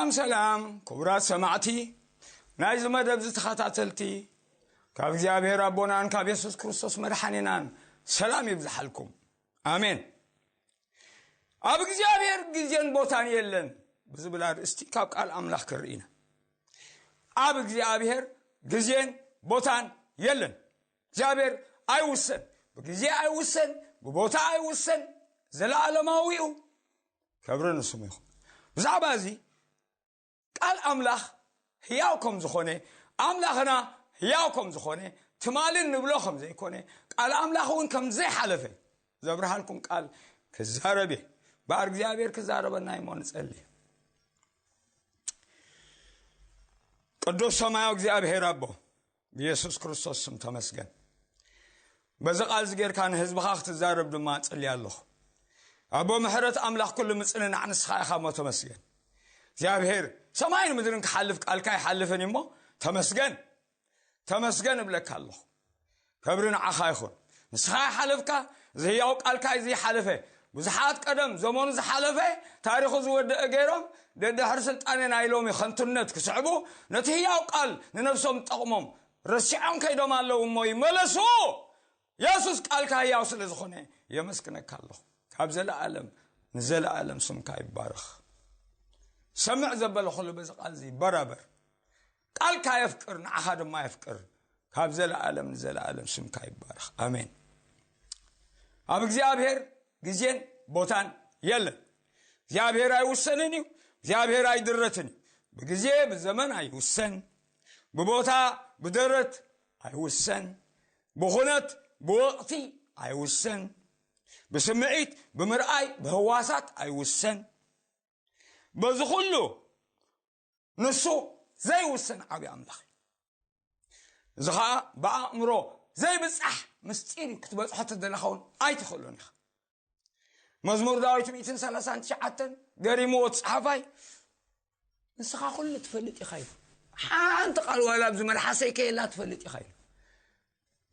ሰላም ሰላም፣ ክቡራት ሰማዕቲ ናይዚ መደብ ዝተኸታተልቲ፣ ካብ እግዚኣብሔር ኣቦናን ካብ የሱስ ክርስቶስ መድሓኒናን ሰላም ይብዝሓልኩም። ኣሜን። ኣብ እግዚኣብሔር ግዜን ቦታን የለን ብዝብል ኣርእስቲ ካብ ቃል ኣምላኽ ክርኢ ኢና። ኣብ እግዚኣብሔር ግዜን ቦታን የለን። እግዚኣብሔር ኣይውሰን፣ ብግዜ ኣይውሰን፣ ብቦታ ኣይውሰን፣ ዘለኣለማዊ እዩ። ክብሪ ንስሙ ይኹን። ብዛዕባ እዚ ቃል ኣምላኽ ህያው ከም ዝኾነ፣ ኣምላኽና ህያው ከም ዝኾነ፣ ትማሊ ንብሎ ከም ዘይኮነ፣ ቃል ኣምላኽ እውን ከም ዘይሓለፈ ዘብርሃልኩም ቃል ክዛረብ እየ። በኣር እግዚኣብሔር ክዛረበና እሞ ንጸሊ። ቅዱስ ሰማያዊ እግዚኣብሔር ኣቦ፣ ብየሱስ ክርስቶስ ስም ተመስገን። በዚ ቃል እዚ ጌርካ ንህዝብኻ ክትዛረብ ድማ እጽሊ ኣለኹ። ኣቦ ምሕረት ኣምላኽ ኩሉ ምጽንናዕ ንስኻ ኢኻ እሞ ተመስገን። እግዚኣብሔር ሰማይን ምድርን ክሓልፍ ቃልካ ይሓልፍን እሞ ተመስገን፣ ተመስገን እብለካ ኣለኹ። ክብሪ ንዓኻ ይኹን። ንስኻ ይሓለፍካ፣ እዚ ህያው ቃልካ እዩ ዘይሓለፈ። ብዙሓት ቀደም ዘመኑ ዝሓለፈ ታሪኹ ዝወደአ ገይሮም ደድሕሪ ስልጣነ ናይ ሎሚ ኸንቱነት ክስዕቡ ነቲ ህያው ቃል ንነብሶም ጠቕሞም ረሲዖም ከይዶም ኣለዉ እሞ ይመለሱ። የሱስ ቃልካ ህያው ስለ ዝኾነ የመስግነካ ኣለኹ። ካብ ዘለኣለም ንዘለኣለም ስምካ ይባረኽ። ሰምዕ ዘበለ ኩሉ በዚ ቃል እዚ ይበራበር። ቃልካ የፍቅር፣ ንዓኻ ድማ የፍቅር። ካብ ዘለኣለም ንዘለኣለም ስምካ ይባረኽ። ኣሜን። ኣብ እግዚኣብሔር ግዜን ቦታን የለን። እግዚኣብሔር ኣይውሰንን እዩ። እግዚኣብሔር ኣይድረትን እዩ። ብግዜ ብዘመን ኣይውሰን፣ ብቦታ ብደረት ኣይውሰን፣ ብኹነት ብወቕቲ ኣይውሰን፣ ብስምዒት ብምርኣይ ብህዋሳት ኣይውሰን። በዚ ኩሉ ንሱ ዘይውሰን ዓብዪ ኣምላኽ እዩ። እዚ ኸዓ ብኣእምሮ ዘይብጻሕ ምስጢር እዩ። ክትበጽሖ ተደለኻ እውን ኣይትኽእሎን ኢኻ። መዝሙር ዳዊት ሚእትን ሰላሳን ትሽዓተን ገሪምዎ እቲ ጸሓፋይ፣ ንስኻ ኩሉ ትፈልጥ ኢኻ ኢሉ። ሓንቲ ቃል ዋላ ኣብዚ መልሓሰይ ከየላ ትፈልጥ ኢኻ ኢሉ።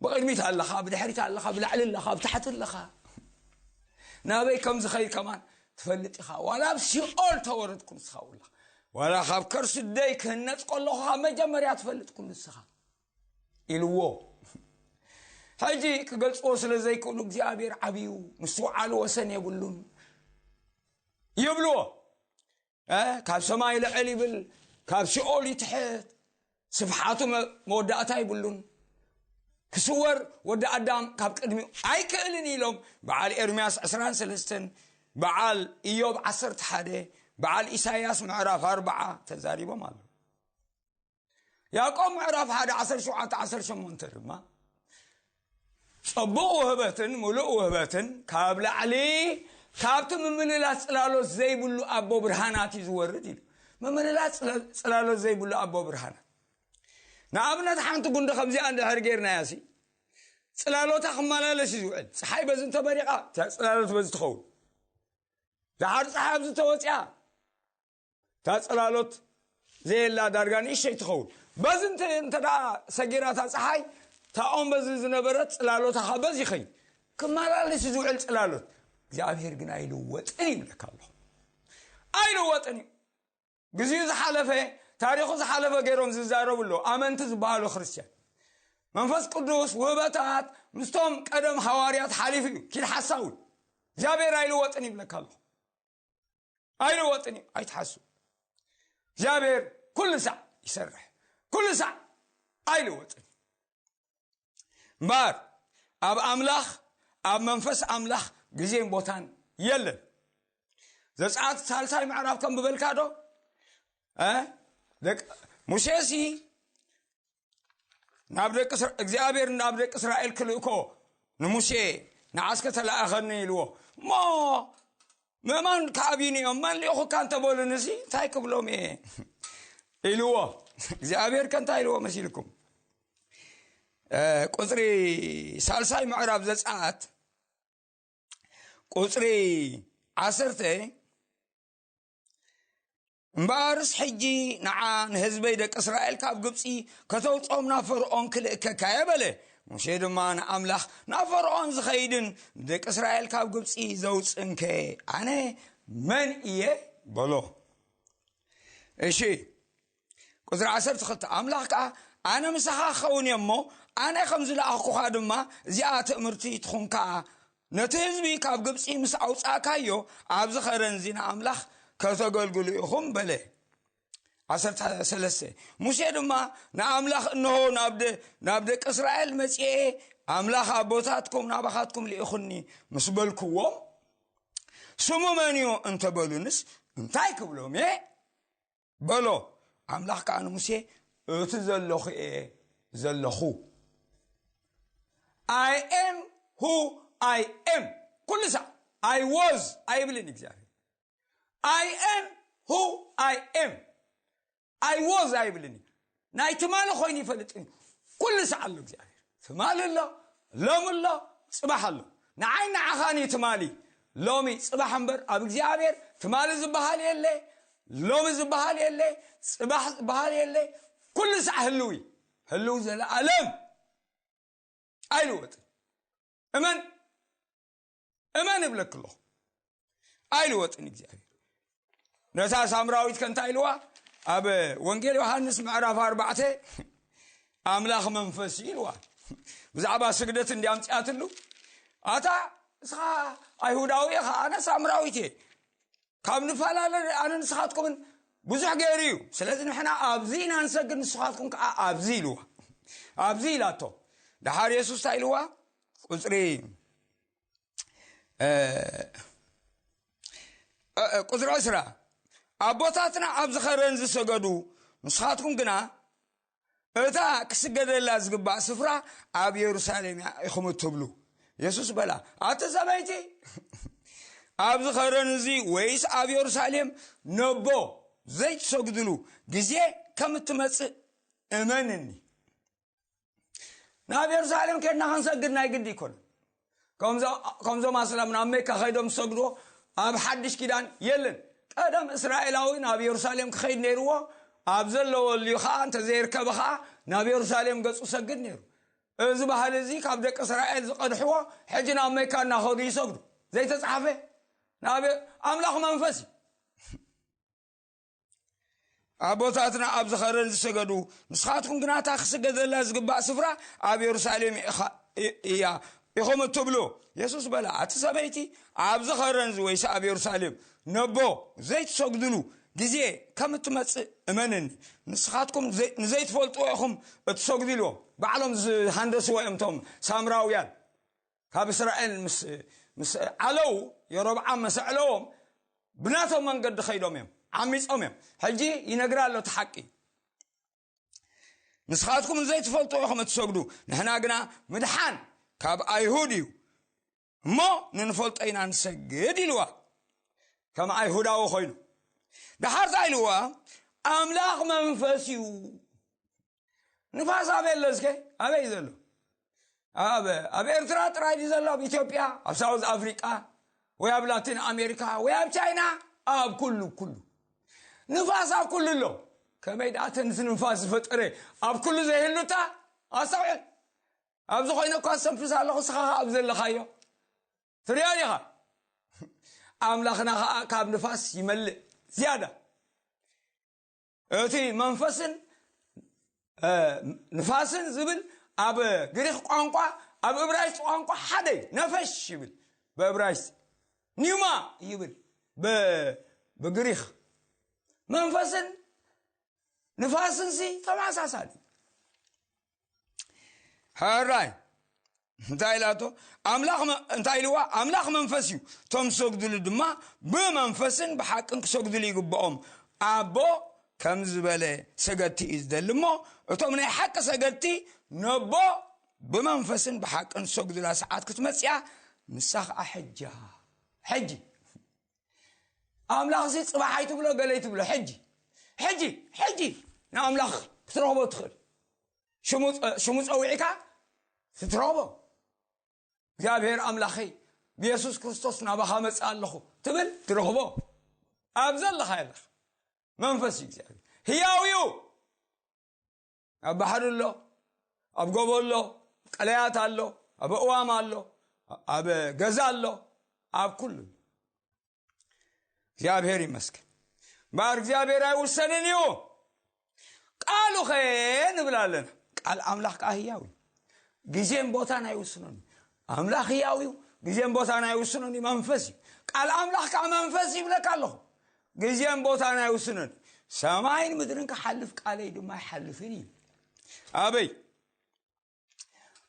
ብቕድሚት ኣለኻ፣ ብድሕሪት ኣለኻ፣ ብላዕሊ ኣለኻ፣ ብታሕቲ ኣለኻ፣ ናበይ ከም ዝኸይድ ከማን ትፈልጥ ኢኻ። ዋላ ኣብ ሲኦል ተወረድኩ ንስኻ ውላ፣ ዋላ ካብ ከርሲ ደይ ክህነጽ ከለኹ ካብ መጀመርያ ትፈልጥ ኩሉ ንስኻ ኢልዎ። ሕጂ ክገልጽዎ ስለ ዘይክእሉ እግዚኣብሔር ዓብዩ፣ ምስትውዓሉ ወሰን የብሉን ይብልዎ። እ፣ ካብ ሰማይ ልዕል ይብል፣ ካብ ሲኦል ይትሕት፣ ስፍሓቱ መ-፣ መወዳእታ ይብሉን። ክስወር ወዲ ኣዳም ካብ ቅድሚኡ ኣይክእልን ኢሎም በዓል ኤርምያስ ዕስራን ሰለስተን፣ በዓል ኢዮብ ዓሰርተ ሓደ፣ በዓል ኢሳይያስ ምዕራፍ ኣርብዓ ተዛሪቦም ኣለዉ። ያዕቆብ ምዕራፍ ሓደ ዓሰርተ ሸውዓተ ዓሰርተ ሸሞንተ ድማ ጸቡቕ ውህበትን ምሉእ ውህበትን ካብ ላዕሊ ካብቲ ምምልላስ ጽላሎት ዘይብሉ ኣቦ ብርሃናት እዩ ዝወርድ ኢሉ። ምምልላስ ጽላ-፣ ጽላሎት ዘይብሉ ኣቦ ብርሃናት። ንኣብነት ሓንቲ ጉንዲ ከምዚኣ እንድሕር ጌርናያ ሲ ጽላሎታ ክመላለስ እዩ ዝውዕል። ጸሓይ በዚ እንተበሪቓ እታ ጽላሎት በዚ ትኸውን። ደሓር ጸሓይ ኣብዚ ተወጺኣ እታ ጽላሎት ዘየላ ዳርጋ ንእሽተይ ትኸውን። በዚ እንተ፣ እንተ ደኣ ሰጊራታ ጸሓይ፣ እታ ኦም በዚ ዝነበረት ጽላሎታ ኸዓ በዚ ይኸይድ። ክመላለስ ዝውዕል ጽላሎት እግዚኣብሔር ግን ኣይልወጥን ይብለካ ኣለኹ። ኣይልወጥን እዩ። ግዜኡ ዝሓለፈ፣ ታሪኹ ዝሓለፈ ገይሮም ዝዛረቡ ኣለዉ፣ ኣመንቲ ዝበሃሉ ክርስትያን። መንፈስ ቅዱስ ውህበታት ምስቶም ቀደም ሃዋርያት ሓሊፉ እዩ፣ ኪድ ሓሳዊ። እግዚኣብሔር ኣይልወጥን ይብለካ ኣለኹ። ኣይልወጥን እዩ፣ ኣይትሓሱ። እግዚኣብሔር ኩሉ ሳዕ ይሰርሕ፣ ኩሉ ሳዕ ኣይልወጥን እዩ። እምበኣር ኣብ ኣምላኽ፣ ኣብ መንፈስ ኣምላኽ ግዜን ቦታን የለን። ዘጸኣት ሳልሳይ ምዕራፍ ከም ብበልካ ዶ? እ? ደቅ-፣ ሙሴሲ ናብ ደቂ እስራ-፣ እግዚኣብሔር ናብ ደቂ እስራኤል ክልእኮ ንሙሴ ንዓስከ ተለኣኸኒ ኢልዎ። እሞ ምእማን ክኣብዩኒ እዮም፣ መን ልኢኹካ እንተበሉንሲ እንታይ ክብሎም እየ? ኢልዎ። እግዚኣብሔር ከ እንታይ ኢልዎ መሲልኩም? እ፣ ቁጽሪ ሳልሳይ ምዕራፍ ዘጸኣት ቁጽሪ ዓሰርተ፣ እምበኣርስ ሕጂ ንዓ ንህዝበይ ደቂ እስራኤል ካብ ግብጺ ከተውጽኦም ናብ ፈርዖን ክልእከካ እየ በለ። ሙሴ ድማ ንኣምላኽ፣ ናብ ፈርዖን ዝኸይድን ንደቂ እስራኤል ካብ ግብጺ ዘውጽእንከ ኣነ መን እየ? በሎ። እሺ፣ ቁፅሪ ዓሰርተ ክልተ፣ ኣምላኽ ከዓ ኣነ ምሳኻ ክኸውን እየ እሞ፣ ኣነ ከም ዝለኣኽኩኻ ድማ እዚኣ ትእምርቲ ትኹንካ፣ ነቲ ህዝቢ ካብ ግብፂ ምስ ኣውፃእካዮ ኣብዚ ኸረን እዚ ንኣምላኽ ከተገልግሉ ኢኹም በለ። ዓሰርተ ሰለስተ፣ ሙሴ ድማ ንኣምላኽ፣ እንሆ ናብ ደ- ናብ ደቂ እስራኤል መፅኤ፣ ኣምላኽ ኣቦታትኩም ናባኻትኩም ልኢኹኒ ምስ በልክዎም፣ ስሙ መን እዩ እንተበሉንስ እንታይ ክብሎም እየ በሎ። ኣምላኽ ከዓ ንሙሴ፣ እቲ ዘለኹ እየ ዘለኹ። I am who I am። ኩሉ ሳዕ I was ኣይብልን እግዚኣብሔር። I am who I am። I was ኣይብልን። ናይ ትማሊ ኮይኑ ይፈልጥን ኩሉ ሳዕ ኣሎ እግዚኣብሔር። ትማሊ ኣሎ፣ ሎም ኣሎ፣ ፅባሕ ኣሎ። ንዓይ ንዓኻን እዩ ትማሊ፣ ሎሚ፣ ፅባሕ እምበር ኣብ እግዚኣብሔር ትማሊ ዝበሃል የለ፣ ሎሚ ዝበሃል የለ፣ ፅባሕ ዝበሃል የለ። ኩሉ ሳዕ ህልው እዩ። ህልው ዘለኣለም ኣይልወጥን። እመን እመን እብለክ ኣለኹ። ኣይልወጥን እግዚኣብሔር። ነታ ሳምራዊት ከ እንታይ ኢልዋ? ኣብ ወንጌል ዮሃንስ ምዕራፍ ኣርባዕተ ኣምላኽ መንፈስ እዩ ኢልዋ። ብዛዕባ ስግደት እንዲ ኣምፅኣትሉ፣ ኣታ እስኻ ኣይሁዳዊ ኢኻ፣ ኣነ ሳምራዊት እየ፣ ካብ ንፈላለ ኣነ ንስኻትኩምን ብዙሕ ገይሩ እዩ። ስለዚ ንሕና ኣብዚ ኢና ንሰግድ፣ ንስኻትኩም ከዓ ኣብዚ ኢልዋ። ኣብዚ ኢላቶ። ደሓር የሱስ እንታይ ኢልዋ? ቁፅሪ ቁፅሪ ዕስራ፣ ኣቦታትና ኣብ ዝኸረን ዝሰገዱ፣ ንስኻትኩም ግና እታ ክስገደላ ዝግባእ ስፍራ ኣብ የሩሳሌም እያ ኢኹም እትብሉ። የሱስ በላ፣ ኣቲ ሰበይቲ፣ ኣብ ዝኸረን እዚ ወይስ ኣብ የሩሳሌም ነቦ ዘይትሰግድሉ ግዜ ከም እትመፅእ እመንኒ። ናብ የሩሳሌም ከድና ክንሰግድ ናይ ግዲ ይኮነ። ከምዞም ኣስላም ናብ መካ ከይዶም ዝሰግድዎ ኣብ ሓድሽ ኪዳን የለን። ቀደም እስራኤላዊ ናብ የሩሳሌም ክኸይድ ነይርዎ፣ ኣብ ዘለወሉ ከዓ እንተዘይርከበ ከዓ ናብ የሩሳሌም ገፁ ሰግድ ነይሩ። እዚ ባህሊ እዚ ካብ ደቂ እስራኤል ዝቐድሕዎ፣ ሕጂ ናብ መካ እናኸዱ ይሰግዱ። ዘይተፃሓፈ ናብ ኣምላኽ መንፈስ እዩ። ኣቦታትና ኣብ ዝኸረን ዝሰገዱ፣ ንስኻትኩም ግና እታ ክስገደላ ዝግባእ ስፍራ ኣብ የሩሳሌም ኢኻ- እያ ኢኹም እትብሉ። የሱስ በላ፣ ኣቲ ሰበይቲ፣ ኣብ ዝኸረን ወይስ ኣብ የሩሳሌም ነቦ ዘይትሰግድሉ ግዜ ከም እትመጽእ እመንኒ። ንስኻትኩም ዘይ- ንዘይትፈልጡ ኢኹም እትሰግዱ ኢልዎ። ባዕሎም ዝሃንደስዎ እዮም እቶም ሳምራውያን። ካብ እስራኤል ምስ ምስ ዓለው፣ የሮብዓም መሰዕለዎም፣ ብናቶም መንገዲ ኸይዶም እዮም፣ ዓሚጾም እዮም። ሕጂ ይነግራ ኣሎ እቲ ሓቂ። ንስኻትኩም ዘይትፈልጡ ኢኹም እትሰግዱ፣ ንሕና ግና ምድሓን ካብ ኣይሁድ እዩ እሞ፣ ንንፈልጦ ኢና ንሰግድ ኢልዋ። ከም ኣይሁዳዊ ኮይኑ። ደሓር እንታይ ኢልዋ? ኣምላኽ መንፈስ እዩ። ንፋስ ኣበይ ኣሎ እስከ? ኣበይ ዘሎ? ኣብ ኣብ ኤርትራ ጥራይ ድዩ ዘሎ? ኣብ ኢትዮጵያ፣ ኣብ ሳውዝ ኣፍሪቃ፣ ወይ ኣብ ላቲን ኣሜሪካ፣ ወይ ኣብ ቻይና? ኣብ ኩሉ ኩሉ። ንፋስ ኣብ ኩሉ ኣሎ። ከመይ ደኣ እቲ ንፋስ ዝፈጠረ ኣብ ኩሉ ዘይህሉታ? ኣስተውዕል። ኣብዚ ኮይነ እኳ ዝተንፍስ ኣለኹ፣ እስኻ ኣብ ዘለኻዮ ትሪኦ ኢኻ። ኣምላኽና ኸኣ ካብ ንፋስ ይመልእ ዝያዳ። እቲ መንፈስን ንፋስን ዝብል ኣብ ግሪኽ ቋንቋ፣ ኣብ እብራይስጥ ቋንቋ ሓደ እዩ። ነፈሽ ይብል ብእብራይስጥ፣ ኒውማ ይብል ብግሪኽ። መንፈስን ንፋስን ሲ ተመሳሳሊ። ሕራይ እንታይ ኢላቶ? ኣምላኽ እንታይ ኢልዋ? ኣምላኽ መንፈስ እዩ፣ እቶም ዝሰግድሉ ድማ ብመንፈስን ብሓቅን ክሰግድሉ ይግብኦም። ኣቦ ከም ዝበለ ሰገድቲ እዩ ዝደሊ እሞ፣ እቶም ናይ ሓቂ ሰገድቲ ነቦ ብመንፈስን ብሓቅን ዝሰግዱላ ሰዓት ክትመፅያ፣ ንሳ ከዓ ሕጃ ሕጂ። ኣምላኽ ሲ ፅባሕ ኣይትብሎ፣ ገለ ኣይትብሎ። ሕጂ ሕጂ ሕጂ ንኣምላኽ ክትረኽቦ ትኽእል። ሽሙ ፀ- ሽሙ ፀዊዕካ ትትረኽቦ። እግዚኣብሔር ኣምላኸይ፣ ብየሱስ ክርስቶስ ናባኻ መፅእ ኣለኹ ትብል፣ ትረኽቦ። ኣብ ዘለኻ ኣለኻ። መንፈስ እዩ እግዚኣብሔር ህያው እዩ። ኣብ ባሕሪ ኣሎ፣ ኣብ ጎቦ ኣሎ፣ ቀለያት ኣሎ፣ ኣብ እዋም ኣሎ፣ ኣብ ገዛ ኣሎ፣ ኣብ ኩሉ። እግዚኣብሔር ይመስገን። እምበኣር እግዚኣብሔር ኣይውሰንን እዩ። ቃሉ ኸ ንብል ኣለና። ቃል ኣምላኽ ከዓ ህያው እዩ። ግዜን ቦታን ኣይውስኖን እዩ። ኣምላኽ ህያው እዩ። ግዜን ቦታን ኣይውስኖን እዩ። መንፈስ እዩ። ቃል ኣምላኽ ከዓ መንፈስ ይብለካ ኣለኹ። ግዜን ቦታን ኣይውስኖን እዩ። ሰማይን ምድርን ክሓልፍ ቃለይ ድማ ኣይሓልፍን እዩ። ኣበይ?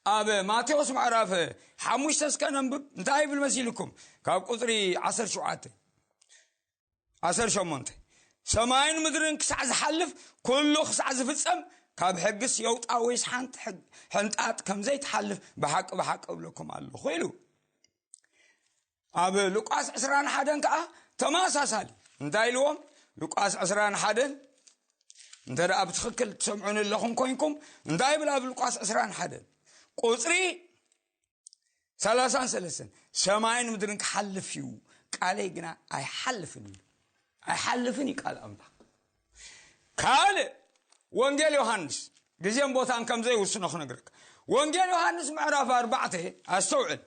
ኣብ ማቴዎስ ምዕራፍ ሓሙሽተ እስከ ነንብብ። እንታይ ይብል መሲልኩም? ካብ ቁፅሪ ዓሰርተ ሸውዓተ፣ ዓሰርተ ሸሞንተ፣ ሰማይን ምድርን ክሳዕ ዝሓልፍ፣ ኩሉ ክሳዕ ዝፍጸም፣ ካብ ሕግስ የውጣ ወይስ ሓንቲ ሕግ- ሕንጣጥ ከም ዘይትሓልፍ ብሓቂ ብሓቂ እብለኩም ኣለኹ ኢሉ። ኣብ ሉቃስ ዕስራን ሓደን ከዓ ተመሳሳሊ እንታይ ኢልዎም? ሉቃስ ዕስራን ሓደን እንተ ደኣ ብትኽክል ትሰምዑን ኣለኹም ኮይንኩም፣ እንታይ ይብል ኣብ ሉቃስ ዕስራን ሓደን ቁፅሪ ሰላሳን ሰለስተን? ሰማይን ምድርን ክሓልፍ እዩ፣ ቃለይ ግና ኣይሓልፍን እዩ። ኣይሓልፍን እዩ ቃል ኣምላኽ። ካልእ ወንጌል ዮሃንስ፣ ግዜን ቦታን ከም ዘይውስኖ ክነግረካ። ወንጌል ዮሃንስ ምዕራፍ ኣርባዕተ፣ ኣስተውዕል፣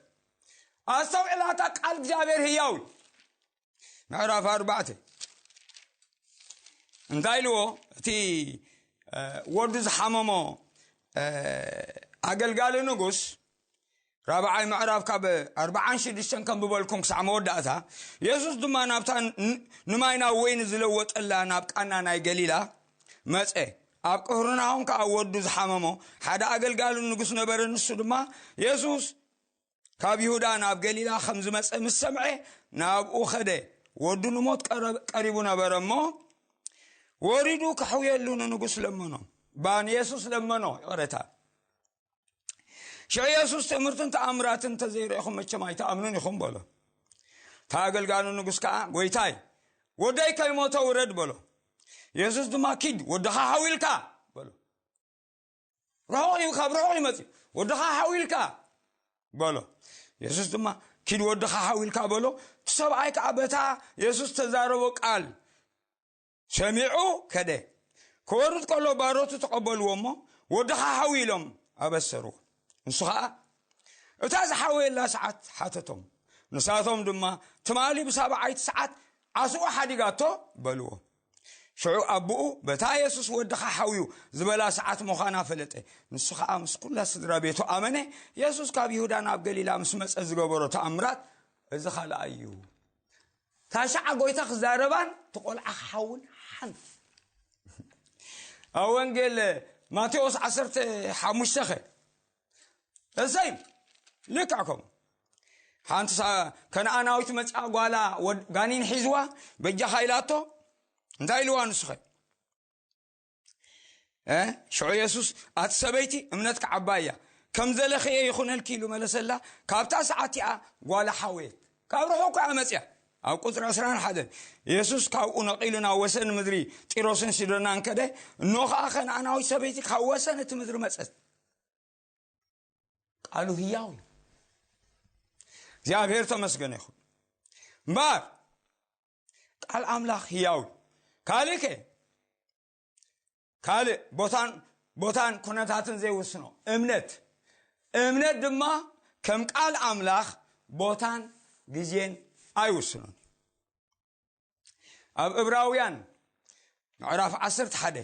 ኣስተውዕል፣ ኣታ ቃል እግዚኣብሔር ህያው እዩ። ምዕራፍ ኣርባዕተ እንታይ ኢልዎ? እቲ እ፣ ወዱ ዝሓመሞ እ፣ ኣገልጋሊ ንጉስ፣ ራብዓይ ምዕራፍ ካብ ኣርባዓን ሽዱሽተን ከንብበልኩም ክሳዕ መወዳእታ። የሱስ ድማ ናብታ ን- ንማይ ናብ ወይኒ ዝለወጠላ ናብ ቃና ናይ ገሊላ መጸ። ኣብ ቅፍርናሆም ከኣ ወዱ ዝሓመሞ ሓደ ኣገልጋሊ ንጉስ ነበረ። ንሱ ድማ የሱስ ካብ ይሁዳ ናብ ገሊላ ከም ዝመጸ ምስ ሰምዐ ናብኡ ኸደ። ወዱ ንሞት ቀረ- ቀሪቡ ነበረ እሞ ወሪዱ ከሕውየሉ ንንጉስ ለመኖ። ባ ንየሱስ ለመኖ፣ ይቕረታ። ሽዑ የሱስ ትእምርትን ተኣምራትን እንተዘይረኢኹም መቸም ኣይትኣምኑን ኢኹም በሎ። እታ ኣገልጋሊ ንጉስ ከኣ፣ ጎይታይ፣ ወደይ ከይሞተ ውረድ በሎ። የሱስ ድማ፣ ኪድ ወድኻ ሓዊልካ በሎ። ርሑቕ እዩ፣ ካብ ርሑቕ ይመጽእ። ወድኻ ሓዊልካ በሎ። የሱስ ድማ፣ ኪድ ወድኻ ሓዊልካ በሎ። እቲ ሰብኣይ ከኣ በታ የሱስ ተዛረቦ ቃል ሰሚዑ ከደ። ክወርድ ከሎ ባሮቱ ተቐበልዎ እሞ፣ ወድኻ ሓዊ ኢሎም ኣበሰርዎ። ንሱ ኸኣ እታ ዝሓወየላ ሰዓት ሓተቶም። ንሳቶም ድማ፣ ትማሊ ብሳብዓይቲ ሰዓት ዓስኡ ሓዲጋቶ በልዎ። ሽዑ ኣቦኡ በታ የሱስ ወድኻ ሓውዩ ዝበላ ሰዓት ምዃና ፈለጠ። ንሱ ኸኣ ምስ ኩላ ስድራ ቤቱ ኣመነ። የሱስ ካብ ይሁዳ ናብ ገሊላ ምስ መጸ ዝገበሮ ተኣምራት እዚ ኻልኣይ እዩ። ታሽዓ ጎይታ ክዛረባን ትቆልዓ ክሓውን ሓንቲ ኣብ ወንጌል ማቴዎስ ዓሰርተ ሓሙሽተ ኸ እሰይ ልክዕ ከምኡ ሓንቲ ሳ- ከነኣናዊት መጽኣ ጓላ ወድ- ጋኒን ሒዝዋ በጃኻ ኢላቶ። እንታይ ኢልዋ ንስኸ? ሽዑ የሱስ ኣቲ ሰበይቲ እምነት ክዓባ እያ፣ ከም ዘለኽየ ይኹነልኪ ኢሉ መለሰላ። ካብታ ሰዓት እቲኣ ጓላ ሓወየት። ካብ ርሑቕ እኳ መጽያ። ኣብ ቁፅሪ ዕስራን ሓደን የሱስ ካብኡ ነቒሉ ናብ ወሰን ምድሪ ጢሮስን ሲዶናን ከደ። እኖ ከዓ ከነኣናዊት ሰበይቲ ካብ ወሰን እቲ ምድሪ መጸት። ቃሉ ህያው እዩ። እግዚኣብሔር ተመስገነ ይኹን። እምበኣር ቃል ኣምላኽ ህያው እዩ። ካልእ ከ ካልእ ቦታን ቦታን ኩነታትን ዘይውስኖ እምነት እምነት ድማ ከም ቃል ኣምላኽ ቦታን ግዜን ኣይውስኖን። ኣብ እብራውያን ምዕራፍ ዓሰርተ ሓደ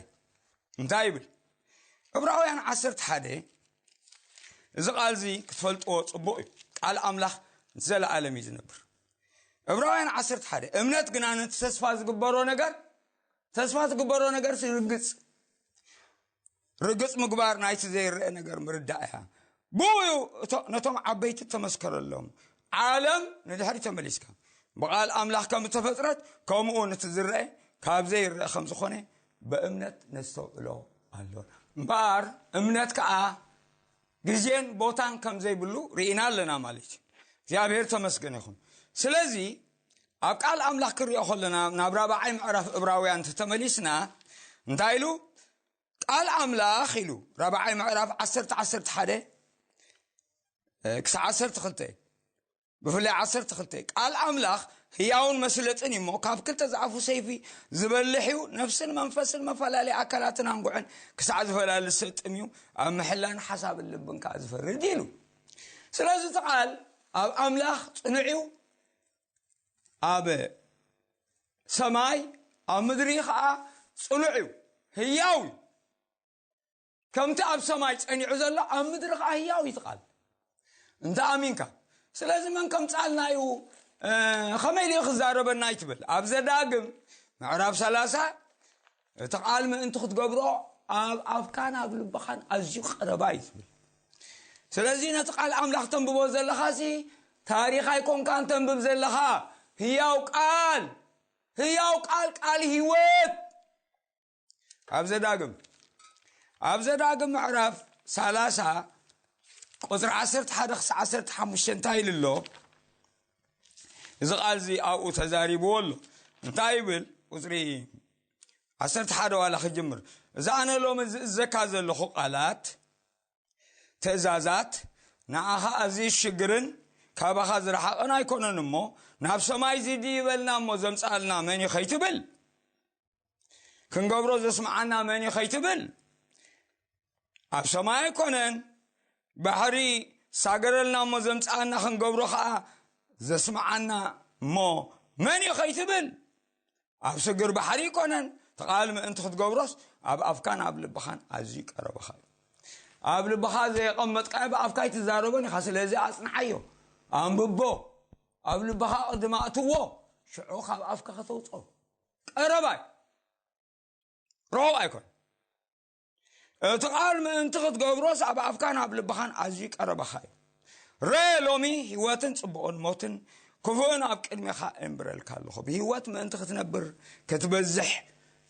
እንታይ ይብል? እብራውያን ዓሰርተ ሓደ፣ እዚ ቃል እዚ ክትፈልጥዎ ጽቡቕ እዩ። ቃል ኣምላኽ ዘለኣለም እዩ ዝነብር። እብራውያን ዓሰርተ ሓደ፣ እምነት ግና ነቲ ተስፋ ዝግበሮ ነገር ተስፋ ዝግበሮ ነገር ርግጽ ርግጽ ምግባር ናይቲ ዘይረአ ነገር ምርዳእ እያ። ብኡ እዩ እቶ- ነቶም ዓበይቲ ተመስከረሎም። ዓለም ንድሕሪ ተመሊስካ ብቓል ኣምላኽ ከም ዝተፈጥረት ከምኡ ነቲ ዝረአ ካብ ዘይረአ ከም ዝኾነ ብእምነት ነስተውዕሎ ኣሎ። እምበኣር እምነት ከዓ ግዜን ቦታን ከም ዘይብሉ ርኢና ኣለና ማለት እዩ። እግዚኣብሔር ተመስገን ይኹን። ስለዚ ኣብ ቃል ኣምላኽ ክንሪኦ ከለና ናብ ራብዓይ ምዕራፍ እብራውያን ተተመሊስና እንታይ ኢሉ? ቃል ኣምላኽ ኢሉ ራብዓይ ምዕራፍ ዓሰርተ ዓሰርተ ሓደ ክሳብ ዓሰርተ ክልተ ብፍላይ ዓሰርተ ክልተ ቃል ኣምላኽ ህያውን መስለጥን እዩ እሞ ካብ ክልተ ዝኣፉ ሰይፊ ዝበልሕ እዩ፣ ነፍስን መንፈስን መፈላለይ ኣካላትን ኣንጉዕን ክሳዕ ዝፈላሊ ሰጥም እዩ፣ ኣብ ምሕላን ሓሳብን ልብን ከዓ ዝፈርድ ኢሉ። ስለዚ እቲ ቃል ኣብ ኣምላኽ ፅኑዕ እዩ። ኣብ ሰማይ ኣብ ምድሪ ኸዓ ጽኑዕ እዩ፣ ህያው እዩ። ከምቲ ኣብ ሰማይ ጸኒዑ ዘሎ ኣብ ምድሪ ኸዓ ህያው እዩ እቲ ቃል። እንተ ኣሚንካ። ስለዚ መን ከምጻልና እዩ፣ እ፣ ኸመይ ኢሉ ክዛረበና ይትብል? ኣብ ዘዳግም ምዕራፍ ሰላሳ፣ እቲ ቃል ምእንቲ ክትገብሮ ኣብ ኣፍካን ኣብ ልብኻን ኣዝዩ ቀረባ እዩ ትብል። ስለዚ ነቲ ቃል ኣምላኽ ተንብቦ ዘለኻሲ ታሪኽ ኣይኮንካን ተንብብ ዘለኻ፣ ህያው ቃል፣ ህያው ቃል፣ ቃል ህይወት። ኣብ ዘዳግም፣ ኣብ ዘዳግም ምዕራፍ ሰላሳ ቁጽሪ ዓሰርተ ሓደ ክሳዕ ዓሰርተ ሓሙሽተ እንታይ ኢሉ ኣሎ? እዚ ቃል እዚ ኣብኡ ተዛሪብዎ ኣሎ። እንታይ ይብል? ቁጽሪ ዓሰርተ ሓደ ዋላ ክጅምር። እዚ ኣነ ሎሚ ዝእዘካ ዘለኹ ቃላት፣ ትእዛዛት፣ ንዓኻ ኣዝዩ ዝሽግርን ካባኻ ዝረሓቐን ኣይኮነን እሞ፣ ናብ ሰማይ ዝድይበልና እሞ ዘምጽኣልና መን እዩ ከይትብል? ክንገብሮ ዘስምዓና መን እዩ ከይትብል? ኣብ ሰማይ ኣይኮነን፣ ባሕሪ ሳገረልና እሞ ዘምጽኣና ክንገብሮ ኸኣ ዘስምዓና እሞ መን እዩ ከይትብል? ኣብ ስግር ባሕሪ ኣይኮነን፣ እቲ ቃል ምእንቲ ክትገብሮስ ኣብ ኣፍካን ኣብ ልብኻን ኣዝዩ ቀረባኻ እዩ። ኣብ ልብኻ ዘየቐመጥካዮ ብኣፍካ ኣይትዛረቦን ኢኻ። ስለዚ ኣጽንዓዮ፣ ኣንብቦ፣ ኣብ ልብኻ ቅድም ኣእትዎ፣ ሽዑ ካብ ኣፍካ ከተውጽኦ። ቀረባ እዩ። ርሑቕ ኣይኮን። እቲ ቃል ምእንቲ ክትገብሮስ ኣብ ኣፍካን ኣብ ልብኻን ኣዝዩ ቀረባኻ እዩ። ረ ሎሚ ህይወትን ጽቡቕን ሞትን ክፉእን ኣብ ቅድሜኻ እምብረልካ ኣለኹ። ብህይወት ምእንቲ ክትነብር ክትበዝሕ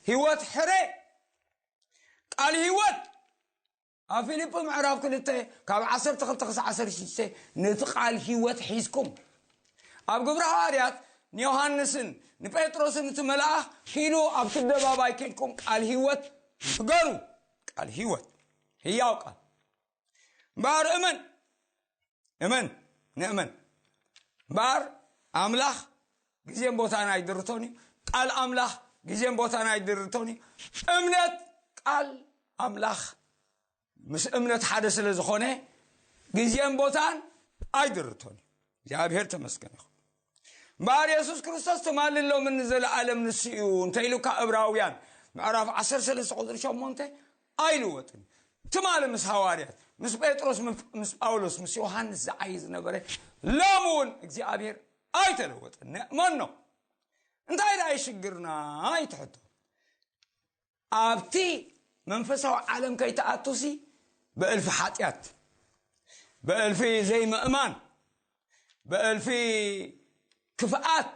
ህይወት ሕረ። ቃል ህይወት ኣብ ፊልጲ ምዕራፍ ክልተ ካብ ዓሰርተ ክልተ ክሳዕ ዓሰርተ ሽዱሽተ ነቲ ቃል ህይወት ሒዝኩም ኣብ ግብሪ ሃዋርያት ንዮሃንስን ንጴጥሮስን እቲ መልኣኽ ኪዱ ኣብቲ ኣደባባይ ኬድኩም ቃል ህይወት ንገሩ። ቃል ህይወት፣ ህያው ቃል። እምበኣር እመን፣ እመን፣ ንእመን። እምበኣር ኣምላኽ ግዜን ቦታን ኣይድርቶን እዩ። ቃል ኣምላኽ ግዜን ቦታን ኣይድርቶን እዩ። እምነት ቃል ኣምላኽ ምስ እምነት ሓደ ስለ ዝኾነ ግዜን ቦታን ኣይድርቶን እዩ። እግዚኣብሔር ተመስገን ይኹን። እምበኣር የሱስ ክርስቶስ ትማሊ ሎምን ንዘለኣለም ንሱ እዩ እንተ ኢሉካ እብራውያን ምዕራፍ ዓሰርተ ሰለስተ ቁፅሪ ሸሞንተ ኣይልወጥን። ትማሊ ምስ ሃዋርያት፣ ምስ ጴጥሮስ፣ ምስ ጳውሎስ፣ ምስ ዮሃንስ ዝዓይ ዝነበረ ሎም እውን እግዚኣብሔር ኣይተለወጠን። ንእመኖ። እንታይ ደኣ ይሽግርና ይትሕቶ? ኣብቲ መንፈሳዊ ዓለም ከይትኣቱሲ ብእልፊ ሓጢኣት፣ ብእልፊ ዘይምእማን፣ ብእልፊ ክፍኣት፣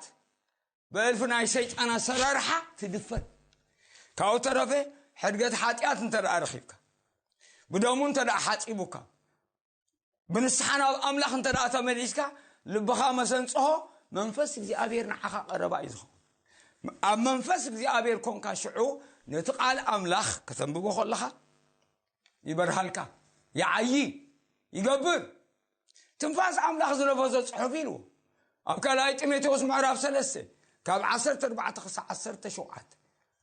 ብእልፊ ናይ ሰይጣን ኣሰራርሓ ትድፈን። ካብኡ ተረፈ ሕድገት ሓጢኣት እንተ ደኣ ረኺብካ፣ ብደሙ እንተ ደኣ ሓጺቡካ፣ ብንስሓ ናብ ኣምላኽ እንተ ደኣ ተመሊስካ፣ ልብኻ መሰንጽሆ መንፈስ እግዚኣብሔር ንዓኻ ቀረባ እዩ ዝኸውን። ኣብ መንፈስ እግዚኣብሔር ኮንካ ሽዑ ነቲ ቃል ኣምላኽ ከተንብቦ ከለኻ ይበርሃልካ፣ ይዓዪ፣ ይገብር። ትንፋስ ኣምላኽ ዝነፈሶ ጽሑፍ ኢልዎ ኣብ ካልኣይ ጢሞቴዎስ ምዕራፍ ሰለስተ ካብ ዓሰርተ ኣርባዕተ ክሳብ ዓሰርተ ሸውዓተ።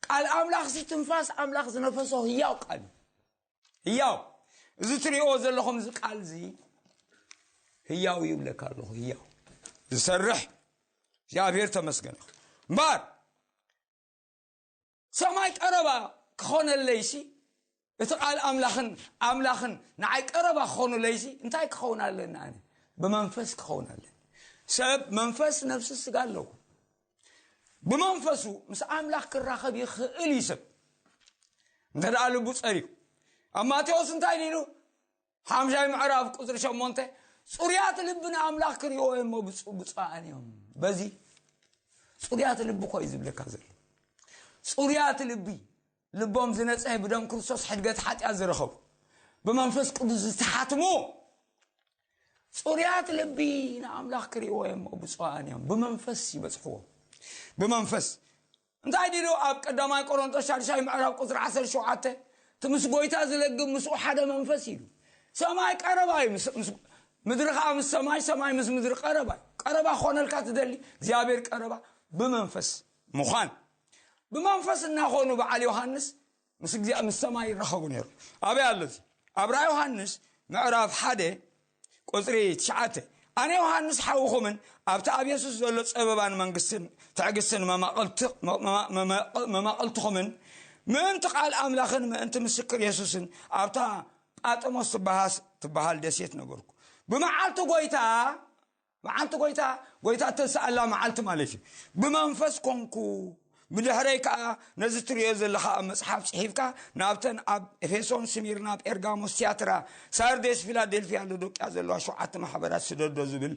ቃል ኣምላኽሲ ትንፋስ ኣምላኽ ዝነፈሶ ህያው ቃል እዩ። ህያው። እዚ ትሪእዎ ዘለኹም እዚ ቃል እዚ ህያው ይብለካ ኣለኹ። ህያው። ዝሰርሕ እግዚኣብሔር ተመስገን። እምበኣር ሰማይ ቀረባ ክኾነለይሲ እቲ ቃል ኣምላኽን ኣምላኽን ንዓይ ቀረባ ክኾኑለይሲ እንታይ ክኸውን ኣለኒ ኣነ? ብመንፈስ ክኸውን ኣለኒ። ሰብ መንፈስ፣ ነፍሲ፣ ስጋ ኣለዎ። ብመንፈሱ ምስ ኣምላኽ ክራኸብ ይኽእል እዩ ሰብ። እንተ ደኣ ልቡ ጸርዩ። ኣብ ማቴዎስ እንታይ ኢሉ? ሓምሻይ ምዕራፍ ቁጽሪ ሸሞንተ፣ ጽሩያት ልቢ ንኣምላኽ ክርእይዎ እዮም እሞ ብፁ-፣ ብፁዓን እዮም። በዚ ጽሩያት ልቢ እኮ እዩ ዝብለካ ዘሎ። ጽሩያት ልቢ፣ ልቦም ዝነጽሀ ብደም ክርስቶስ ሕድገት ሓጢኣት ዝረኸቡ፣ ብመንፈስ ቅዱስ ዝተሓትሙ፣ ጽሩያት ልቢ ንኣምላኽ ክርእይዎ እዮም እሞ ብፁዓን እዮም። ብመንፈስ ይበጽሕዎ። ብመንፈስ። እንታይ ኢሉ ኣብ ቀዳማይ ቆሮንቶስ ሻድሻይ ምዕራፍ ቁጽሪ ዓሰርተ ሸውዓተ፣ እቲ ምስ ጎይታ ዝለግብ ምስኡ ሓደ መንፈስ ኢሉ። ሰማይ ቀረባ እዩ። ምስ፣ ምስ፣ ምድሪ ኸዓ ምስ ሰማይ፣ ሰማይ ምስ ምድሪ ቀረባ እዩ። ቀረባ ክኾነልካ ትደሊ? እግዚኣብሔር ቀረባ ብመንፈስ ምዃን። ብመንፈስ እናኾኑ በዓል ዮሃንስ ምስ እግዚኣብ-፣ ምስ ሰማይ ይራኸቡ ነይሩ። ኣበይ ኣሎ እዚ? ኣብ ራእይ ዮሃንስ ምዕራፍ ሓደ ቁጽሪ ትሽዓተ፣ ኣነ ዮሃንስ ሓውኹምን ኣብቲ ኣብ የሱስ ዘሎ ጸበባን መንግስትን ትዕግስትን መማቕልቲ- መማ- መማ- መማቕልትኹምን ምእንቲ ቃል ኣምላኽን ምእንቲ ምስክር የሱስን ኣብታ ጳጥሞስ ትበሃስ- ትበሃል ደሴት ነበርኩ። ብመዓልቲ ጎይታ መዓልቲ ጎይታ ጎይታ እተንስኣላ መዓልቲ ማለት እዩ። ብመንፈስ ኮንኩ። ብድሕረይ ከዓ ነዚ ትሪኦ ዘለኻ ኣብ መጽሓፍ ጽሒፍካ ናብተን ኣብ ኤፌሶን፣ ስሚርና፣ ጴርጋሞስ፣ ትያትራ፣ ሳርዴስ፣ ፊላዴልፊያ፣ ሎዶቅያ ዘለዋ ሸውዓተ ማሕበራት ስደዶ ዝብል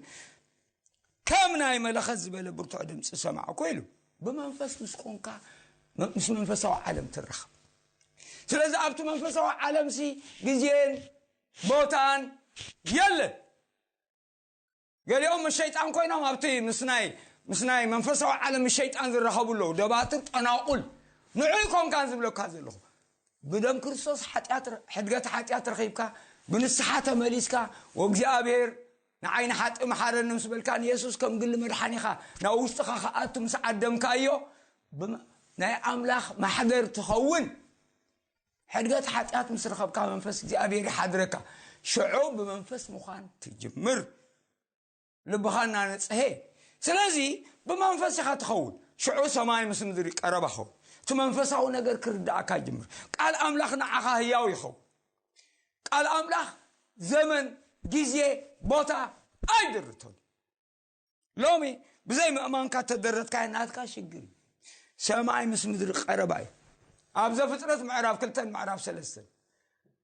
ከም ናይ መለኸት ዝበለ ብርቱዕ ድምፂ ሰማዕኩ ኢሉ። ብመንፈስ ምስ ኮንካ መ- ምስ መንፈሳዊ ዓለም ትራኸብ። ስለዚ ኣብቲ መንፈሳዊ ዓለም ሲ ግዜን ቦታን የለን። ገሊኦም ምስ ሸይጣን ኮይኖም ኣብቲ ምስ ናይ ምስ ናይ መንፈሳዊ ዓለም ምስ ሸይጣን ዝራኸቡ ኣለዉ። ደባትር፣ ጠናቑል፣ ንዑ ይኮንካን ዝብለካ ዘለኹ። ብደም ክርስቶስ ሓጢኣት ረ- ሕድገት ሓጢኣት ረኺብካ ብንስሓ ተመሊስካ፣ ወእግዚኣብሔር ንዓይ ንሓጢእ መሓረኒ ምስ በልካ፣ ንየሱስ ከም ግሊ መድሓኒኻ ናብ ውሽጥኻ ክኣቱ ምስ ዓደምካዮ፣ ብመ- ናይ ኣምላኽ ማሕደር ትኸውን። ሕድገት ሓጢኣት ምስ ረኸብካ መንፈስ እግዚኣብሔር ይሓድረካ። ሽዑ ብመንፈስ ምዃን ትጅምር። ልብኻ እናነጽሄ። ስለዚ ብመንፈስ ኢኻ ትኸውን። ሽዑ ሰማይ ምስ ምድሪ ቀረባ ኸውን። እቲ መንፈሳዊ ነገር ክርዳእካ ይጅምር። ቃል ኣምላኽ ንዓኻ ህያው ይኸውን። ቃል ኣምላኽ ዘመን፣ ግዜ፣ ቦታ ኣይድርቶን። ሎሚ ብዘይ ምእማንካ ተደረትካ ናትካ ሽግር እዩ። ሰማይ ምስ ምድሪ ቀረባ እዩ። ኣብ ዘፍጥረት ምዕራፍ ክልተን ምዕራፍ ሰለስተን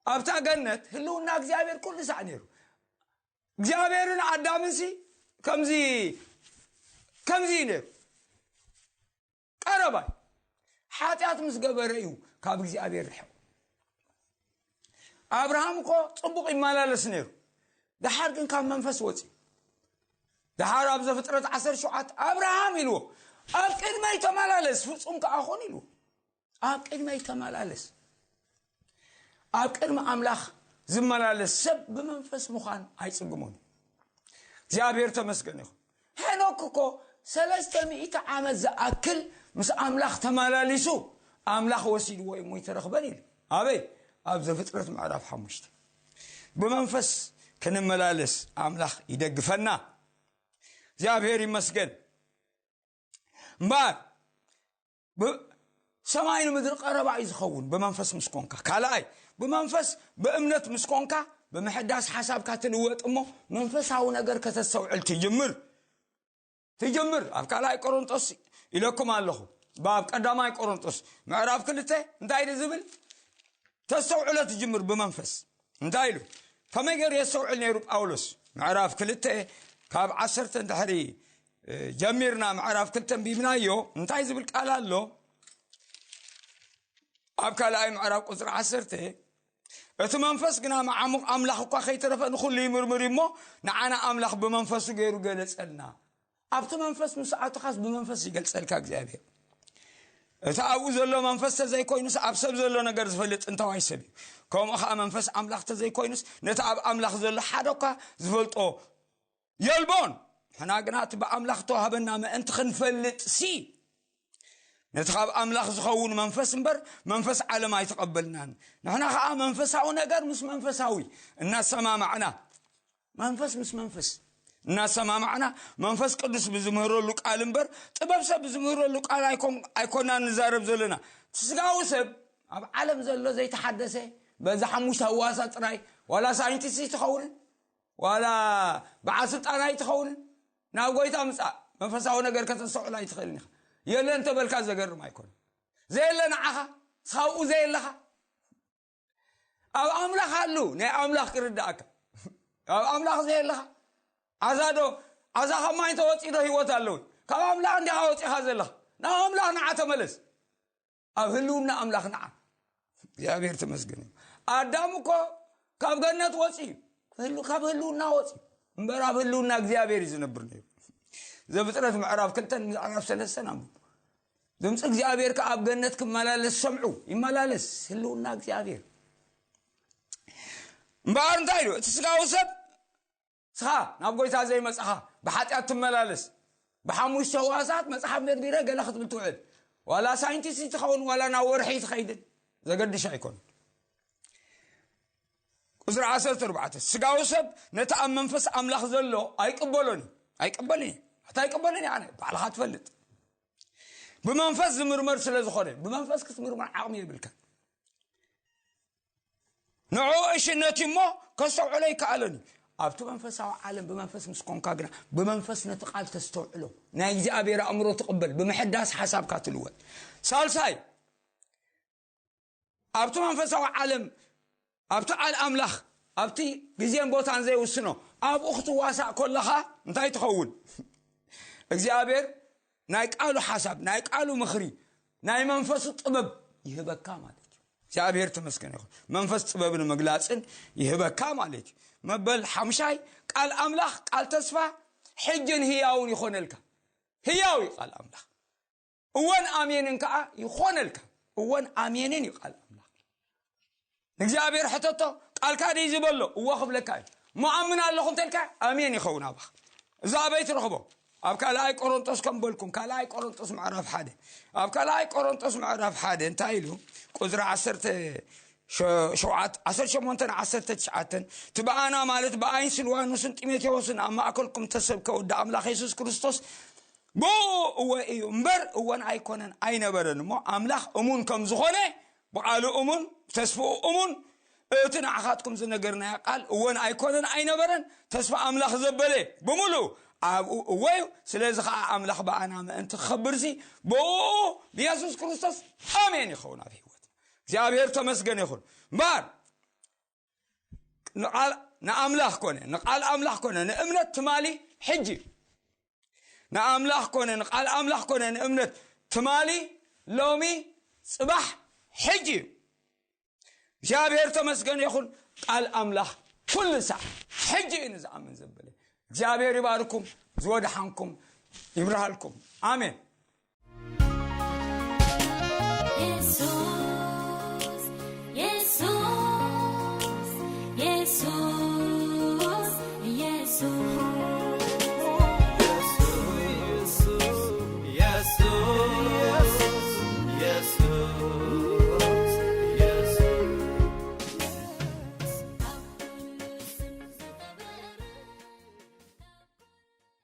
ኣብታ ገነት ህልውና እግዚኣብሔር ኩሉ ሳዕ ነይሩ። እግዚኣብሔርን ኣዳምንሲ ከምዚ ከምዚ እዩ ነይሩ። ቀረባይ ሓጢኣት ምስ ገበረ እዩ ካብ እግዚኣብሔር ርሕቑ። ኣብርሃም እኮ ጽቡቕ ይመላለስ ነይሩ። ደሓር ግን ካብ መንፈስ ወፅዩ። ደሓር ኣብ ዘፍጥረት ዓሰርተ ሸውዓተ ኣብርሃም ኢልዎ፣ ኣብ ቅድመይ ተመላለስ ፍጹም ከኣ ኹን ኢልዎ። ኣብ ቅድመይ ተመላለስ። ኣብ ቅድሚ ኣምላኽ ዝመላለስ ሰብ ብመንፈስ ምዃን ኣይጽግሞን። እግዚኣብሔር ተመስገን ይኹን። ሄኖክ እኮ ሰለስተ ሚእቲ ዓመት ዝኣክል ምስ ኣምላኽ ተመላሊሱ ኣምላኽ ወሲድዎ እሞ ይተረኽበን ኢሉ። ኣበይ? ኣብ ዘፍጥረት ምዕራፍ ሓሙሽተ። ብመንፈስ ክንመላለስ ኣምላኽ ይደግፈና። እግዚኣብሔር ይመስገን። እምበኣር ሰማይ ንምድሪ ቀረባ እዩ ዝኸውን ብመንፈስ ምስ ኮንካ። ካልኣይ፣ ብመንፈስ ብእምነት ምስ ኮንካ ብምሕዳስ ሓሳብካ ትልወጥ እሞ መንፈሳዊ ነገር ከተስተውዕል ትጅምር ትጅምር ኣብ ካልኣይ ቆሮንጦስ ኢለኩም ኣለኹ። ኣብ ቀዳማይ ቆሮንጦስ ምዕራፍ ክልተ እንታይ ድ ዝብል? ተስተውዕሎ ትጅምር ብመንፈስ። እንታይ ኢሉ? ከመይ ገይሩ የስተውዕል ነይሩ ጳውሎስ? ምዕራፍ ክልተ ካብ ዓሰርተ እንድሕሪ ጀሚርና ምዕራፍ ክልተ ኣንቢብናዮ እንታይ ዝብል ቃል ኣሎ? ኣብ ካልኣይ ምዕራፍ ቁፅሪ ዓሰርተ፣ እቲ መንፈስ ግና መዓሙቕ ኣምላኽ እኳ ከይተረፈ ንኹሉ ይምርምር እዩ እሞ ንዓና ኣምላኽ ብመንፈሱ ገይሩ ገለጸልና። ኣብቲ መንፈስ ምስ ኣተኻስ ብመንፈስ ይገልጸልካ እግዚኣብሔር። እቲ ኣብኡ ዘሎ መንፈስ ተዘይኮይኑስ ኣብ ሰብ ዘሎ ነገር ዝፈልጥ ጥንታዋይ ሰብ እዩ። ከምኡ ከዓ መንፈስ ኣምላኽ ተዘይኮይኑስ ነቲ ኣብ ኣምላኽ ዘሎ ሓደ እኳ ዝፈልጦ የልቦን። ንሕና ግና እቲ ብኣምላኽ ተዋህበና ምእንቲ ክንፈልጥ ሲ ነቲ ካብ ኣምላኽ ዝኸውን መንፈስ እምበር መንፈስ ዓለም ኣይተቐበልናን። ንሕና ከዓ መንፈሳዊ ነገር ምስ መንፈሳዊ እናሰማማዕና መንፈስ ምስ መንፈስ እናሰማማዕና መንፈስ ቅዱስ ብዝምህረሉ ቃል እምበር ጥበብ ሰብ ብዝምህረሉ ቃል ኣይኮን- ኣይኮናን ንዛረብ ዘለና። እቲ ስጋዊ ሰብ ኣብ ዓለም ዘሎ ዘይተሓደሰ በዛ ሓሙሽተ ህዋሳ ጥራይ ዋላ ሳይንቲስት ይትኸውንን ዋላ በዓል ስልጣን ኣይትኸውንን ናብ ጎይታ ምፃእ መንፈሳዊ ነገር ከተስተውዕል ኣይትኽእልን ኢኻ። የለ እንተበልካ ዘገርም ኣይኮን። ዘየለ ንዓኻ ስኻብኡ ዘየለኻ ኣብ ኣምላኽ ኣሉ ናይ ኣምላኽ ክርዳእካ። ኣብ ኣምላኽ ዘየለኻ ዓዛ ዶ ዓዛ ካብ ማይ እንተወፂእ ዶ ህይወት ኣለውን? ካብ ኣምላኽ እንዲኻ ወፂኻ ዘለኻ ናብ ኣምላኽ ንዓ ተመለስ። ኣብ ህልውና ኣምላኽ ንዓ። እግዚኣብሔር ተመስገን እዩ። ኣዳም እኮ ካብ ገነት ወፂ እዩ። ህሉ- ካብ ህልውና ወፂ እምበር ኣብ ህልውና እግዚኣብሔር እዩ ዝነብር ነይሩ። ዘፍጥረት ምዕራፍ ክልተን ምዕራፍ ሰለስተን ኣንብቡ። ድምፂ እግዚኣብሔር ከ ኣብ ገነት ክመላለስ ሰምዑ። ይመላለስ ህልውና እግዚኣብሔር። እምበኣር እንታይ ኢሉ? እቲ ስጋዊ ሰብ ስኻ ናብ ጎይታ ዘይመፅኻ ብሓጢኣት ትመላለስ ብሓሙሽተ ህዋሳት መፅሓፍ መርሚረ ገለ ክትብል ትውዕል። ዋላ ሳይንቲስት ትኸውን ዋላ ናብ ወርሒ ትኸይድን ዘገድሽ ኣይኮን። ቁፅሪ ዓሰርተ ኣርባዕተ፣ ስጋዊ ሰብ ነቲ ኣብ መንፈስ ኣምላኽ ዘሎ ኣይቅበሎን እዩ። ኣይቅበልን እዩ። ኣታ ኣይቅበልን እዩ። ኣነ ባዕልኻ ትፈልጥ። ብመንፈስ ዝምርመር ስለ ዝኾነ፣ ብመንፈስ ክትምርመር ዓቕሚ የብልካ። ንዕኡ እሽነት እሞ ከስተውዕሎ ይከኣለኒ። ኣብቲ መንፈሳዊ ዓለም ብመንፈስ ምስ ኮንካ ግና፣ ብመንፈስ ነቲ ቃል ተስተውዕሎ፣ ናይ እግዚኣብሔር ኣእምሮ ትቕበል፣ ብምሕዳስ ሓሳብካ ትልወጥ። ሳልሳይ፣ ኣብቲ መንፈሳዊ ዓለም፣ ኣብቲ ቃል ኣምላኽ፣ ኣብቲ ግዜን ቦታን ዘይውስኖ፣ ኣብኡ ክትዋሳእ ከለኻ እንታይ ትኸውን? እግዚኣብሔር ናይ ቃሉ ሓሳብ፣ ናይ ቃሉ ምኽሪ፣ ናይ መንፈሱ ጥበብ ይህበካ ማለት እዩ። እግዚኣብሔር ተመስገን ይኹን። መንፈስ ጥበብን ምግላጽን ይህበካ ማለት እዩ። መበል ሓምሻይ፣ ቃል ኣምላኽ፣ ቃል ተስፋ ሕጅን ህያውን ይኾነልካ። ህያው እዩ ቃል ኣምላኽ። እወን ኣሜንን ከዓ ይኾነልካ። እወን ኣሜንን እዩ ቃል ኣምላኽ። ንእግዚኣብሔር ሕተቶ፣ ቃልካ ድዩ ዝበሎ? እወ ክብለካ እዩ። እሞ ኣምን ኣለኹ እንተልካ፣ ኣሜን ይኸውን ኣባኻ። እዛ ኣበይ ትረኽቦ? ኣብ ካልኣይ ቆሮንጦስ ከም በልኩም፣ ካልኣይ ቆሮንጦስ ምዕራፍ ሓደ። ኣብ ካልኣይ ቆሮንጦስ ምዕራፍ ሓደ እንታይ ኢሉ? ቁጽሪ ዓሰርተ ሸ-፣ ሸውዓተ፣ ዓሰርተ ሸሞንተ ን ዓሰርተ ትሽዓተን፣ እቲ ብኣና ማለት ብኣይን ስልዋኖስን ጢሞቴዎስን ኣብ ማእከልኩም ተሰብከ ወዲ ኣምላኽ የሱስ ክርስቶስ ብኡ እወ እዩ እምበር እወን ኣይኮነን ኣይነበረን። እሞ ኣምላኽ እሙን ከም ዝኾነ ብቓሉ እሙን፣ ብተስፍኡ እሙን፣ እቲ ንዓኻትኩም ዝነገርናዮ ቃል እወን ኣይኮነን ኣይነበረን፣ ተስፋ ኣምላኽ ዘበለ ብምሉኡ ኣብኡ እወ እዩ። ስለዚ ኸዓ ኣምላኽ ብኣና ምእንቲ ክኸብርሲ ብኡ ብየሱስ ክርስቶስ ኣሜን ይኸውን ኣብ ህይወት እግዚኣብሔር ተመስገን ይኹን። እምበር ንቓል ንኣምላኽ ኮነ፣ ንቓል ኣምላኽ ኮነ፣ ንእምነት ትማሊ ሕጂ እዩ። ንኣምላኽ ኮነ፣ ንቓል ኣምላኽ ኮነ፣ ንእምነት ትማሊ፣ ሎሚ፣ ጽባሕ፣ ሕጂ እዩ። እግዚኣብሔር ተመስገን ይኹን። ቃል ኣምላኽ ኩሉ ሳዕ ሕጂ እዩ ንዝኣምን ዘበለ። እግዚኣብሔር ይባርኩም፣ ዝወድሓንኩም ይብርሃልኩም። ኣሜን።